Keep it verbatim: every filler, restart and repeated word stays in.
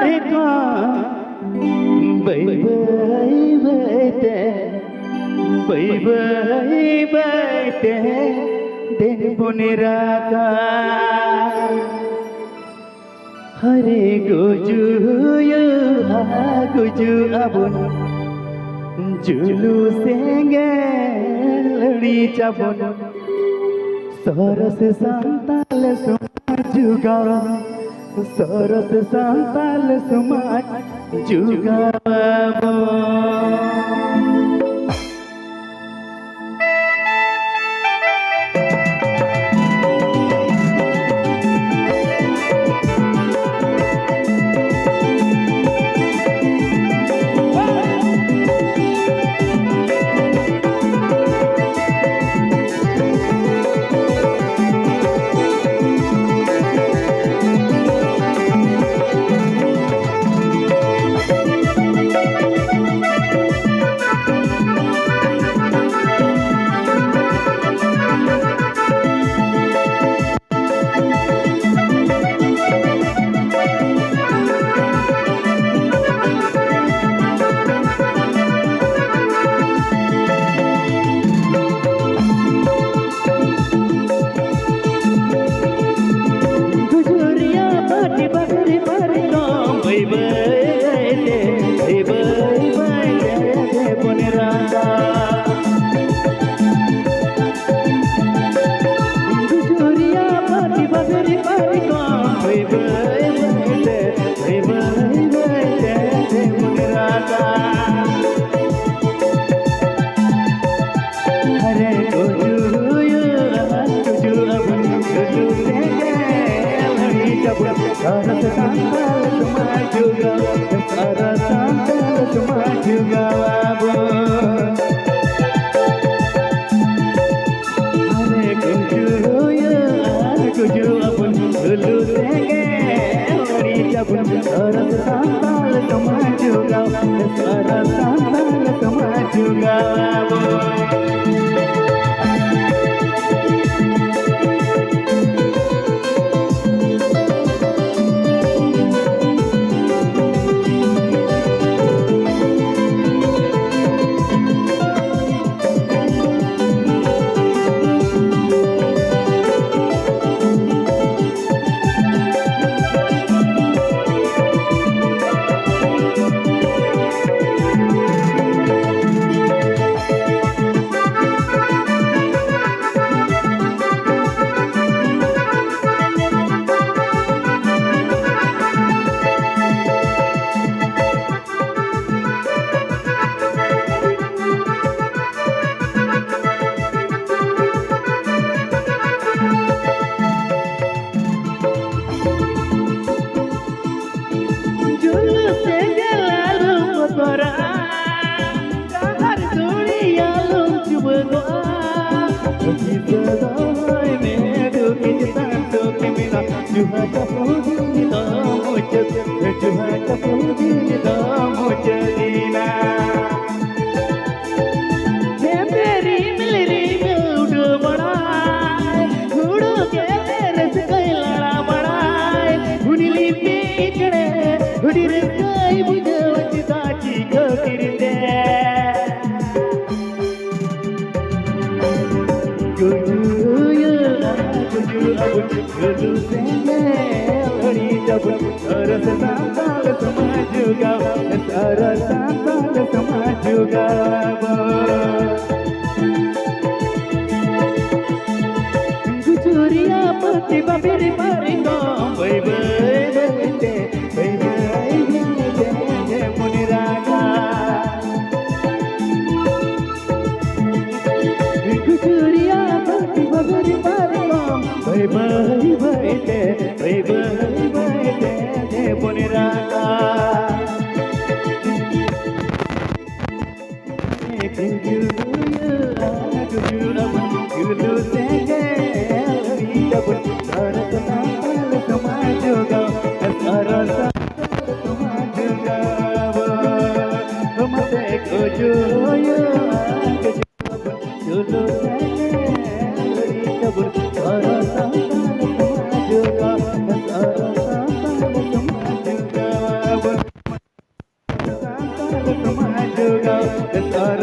ᱨᱮᱠᱚ ᱵᱟᱹᱭ ᱵᱟᱹᱭ ᱵᱟᱹᱭ ᱛᱮ, ᱵᱟᱹᱭ ᱵᱟᱹᱭ ᱵᱟᱹᱭ ᱛᱮ ᱫᱮᱱ ᱵᱚᱱ ᱨᱟᱜᱟ᱾ ᱦᱟᱨᱮ ᱜᱩᱡᱩᱜᱼᱟ, ᱜᱩᱡᱩᱜ ᱟᱵᱚᱱ, ᱡᱩᱞᱩ ᱥᱮᱸᱜᱮᱞ ᱤᱲᱤᱡ ᱟᱵᱚᱱ᱾ ᱥᱚᱨᱚᱥ ᱥᱟᱱᱛᱟᱞ ᱥᱚᱢᱟᱡᱽ ᱡᱩᱜᱟᱣ, ᱥᱚᱨᱚᱥ ᱥᱟᱱᱛᱟᱞ ᱥᱚᱢᱟᱡᱽ ᱡᱩᱜᱟᱣ ᱟᱵᱚᱱ᱾ ᱜᱩᱡᱩᱨᱤᱭᱟ ᱯᱟᱹᱴᱤ ᱵᱟᱹᱜᱽᱨᱤ ᱯᱟᱨᱠᱚᱢ ᱵᱟᱹᱭ ᱵᱟᱹᱭ ᱛᱮ, ᱵᱟᱹᱭ ᱵᱟᱹᱭ ᱵᱟᱹᱭ ᱛᱮ ᱵᱚᱱ ᱨᱟᱜᱟ᱾ ᱜᱩᱡᱩᱨᱤᱭᱟ ᱯᱟᱹᱴᱤ ᱵᱟᱹᱜᱽᱨᱤ ᱯᱟᱨᱠᱚᱢ ᱵᱟᱹᱭ ᱵᱟᱹᱭ ᱵᱟᱹᱭ ᱛᱮ, ᱵᱟᱹᱭ ᱵᱟᱹᱭ ᱵᱟᱹᱭ ᱛᱮ ᱵᱚᱱ ᱨᱟᱜᱟ᱾ ᱦᱟᱨᱮ ᱜᱩᱡᱩᱜᱼᱟ, ᱜᱩᱡᱩᱜ ᱟᱵᱚᱱ, ᱜᱩᱡᱩᱜ ᱛᱮᱜᱮ ᱞᱟᱹᱲᱤᱡ ᱟᱵᱚᱱ᱾ ᱥᱚᱨᱚᱥ ᱥᱟᱱᱛᱟᱞ ᱥᱚᱢᱟᱡᱽ ᱡᱩᱜᱟᱣ, ᱥᱚᱨᱚᱥ ᱥᱟᱱᱛᱟᱞ ᱥᱚᱢᱟᱡᱽ ᱡᱩᱜᱟᱣ ᱟᱵᱚᱱ᱾ ᱦᱟᱨᱮ ᱜᱩᱡᱩᱜᱼᱟ, ᱜᱩᱡᱩᱜ ᱟᱵᱚᱱ, ᱡᱩᱞᱩ ᱛᱮᱜᱮ ᱞᱟᱹᱲᱤᱡ ᱟᱵᱚᱱ᱾ ᱥᱚᱨᱚᱥ ᱥᱟᱱᱛᱟᱞ ᱥᱚᱢᱟᱡᱽ ᱡᱩᱜᱟᱣ, ᱥᱚᱨᱚᱥ ᱥᱟᱱᱛᱟᱞ ᱥᱚᱢᱟᱡᱽ ᱡᱩᱜᱟᱣ ᱟᱵᱚᱱ᱾ ᱥᱮᱸᱜᱮᱞ ᱟᱞᱚᱢ ᱵᱚᱛᱚᱨᱟᱜᱼᱟ, ᱰᱟᱦᱟᱨ ᱫᱷᱩᱲᱤ ᱟᱞᱚᱢ ᱪᱩᱵᱟᱹᱜᱚᱜᱼᱟ᱾ ᱫᱤᱥᱟᱹ ᱫᱚᱦᱚᱭ ᱢᱮ ᱫᱩᱠ ᱪᱮᱛᱟᱱ ᱥᱩᱠ ᱢᱮᱱᱟᱜ᱾ ᱡᱩᱦᱟ ᱪᱟᱯᱩ ᱫᱤᱱ ᱫᱚ ᱢᱩᱪᱟᱹᱫ, ᱡᱩᱦᱟ ᱪᱟᱯᱩ ᱫᱤᱱ ᱫᱚ ᱢᱩᱪᱟᱹᱫ ᱮᱱᱟ᱾ ᱦᱮᱸᱫᱮ ᱨᱤᱢᱤᱞ ᱨᱤᱢᱤᱞ ᱩᱰᱟᱹᱣ ᱵᱟᱲᱟᱭ, ᱦᱩᱲᱩ ᱜᱮᱞᱮ ᱨᱟᱹᱥᱠᱟᱹᱭ ᱞᱟᱲᱟ ᱵᱟᱲᱟᱭ᱾ ᱦᱩᱰᱤ ᱞᱤᱯᱤ ᱪᱮᱬᱮ ᱦᱩᱰᱤ ᱨᱟᱹᱥᱠᱟᱹᱭ ᱵᱩᱡᱷᱟᱹᱣᱟ ᱪᱮᱫᱟᱜ ᱪᱤ ᱠᱷᱟᱹᱛᱤᱨ ᱛᱮ᱾ ᱜᱩᱡᱩᱜᱼᱟ, ᱜᱩᱡᱩᱜᱼᱟ, ᱜᱩᱡᱩᱜᱼᱟ, ᱜᱩᱡᱩᱜᱼᱟ, ᱜᱩᱡᱩᱜᱼᱟ᱾ ᱥᱚᱨᱚᱥ ᱥᱟᱱᱛᱟᱲ ᱥᱚᱢᱟᱡᱽ ᱡᱚᱜᱟᱣ, ᱥᱚᱨᱚᱥ ᱥᱟᱱᱛᱟᱲ ᱥᱚᱢᱟᱡᱽ ᱡᱚᱜᱟᱣ᱾ ᱜᱩᱡᱩᱨᱤᱭᱟ ᱯᱟᱹᱛᱤ ᱵᱟᱵᱮᱨ ᱯᱟᱨᱠᱚᱢ, ᱵᱟᱹᱭ ᱵᱟᱹᱭ ᱵᱟᱹᱭ ᱛᱮ, ᱵᱟᱹᱭ ᱵᱟᱹᱭ ᱵᱟᱹᱭ ᱛᱮ ᱵᱚᱱ ᱨᱟᱜᱟ᱾ ᱠᱩᱪᱩᱨᱤᱭᱟ ᱵᱟᱹᱴᱤ ᱵᱟᱵᱮᱨ ᱯᱟᱨᱠᱚᱢ, ᱵᱟᱹᱭ ᱵᱟᱹᱭ ᱵᱟᱹᱭ ᱛᱮ, ᱵᱟᱹᱭ ᱵᱟᱹᱭ ᱵᱟᱹᱭ ᱛᱮ ᱵᱚᱱ ᱨᱟᱜᱟ᱾ ᱠᱩᱪᱩᱨᱤᱭᱟ, ᱠᱩᱪᱩᱨᱤᱭᱟ, ᱠᱩᱪᱩᱨᱤᱭᱟ, ᱥᱟᱨᱟ ᱥᱟᱱᱛᱟᱲ ᱥᱚᱢᱟᱡᱽ ᱡᱚᱜᱟᱣ, ᱥᱟᱨᱟ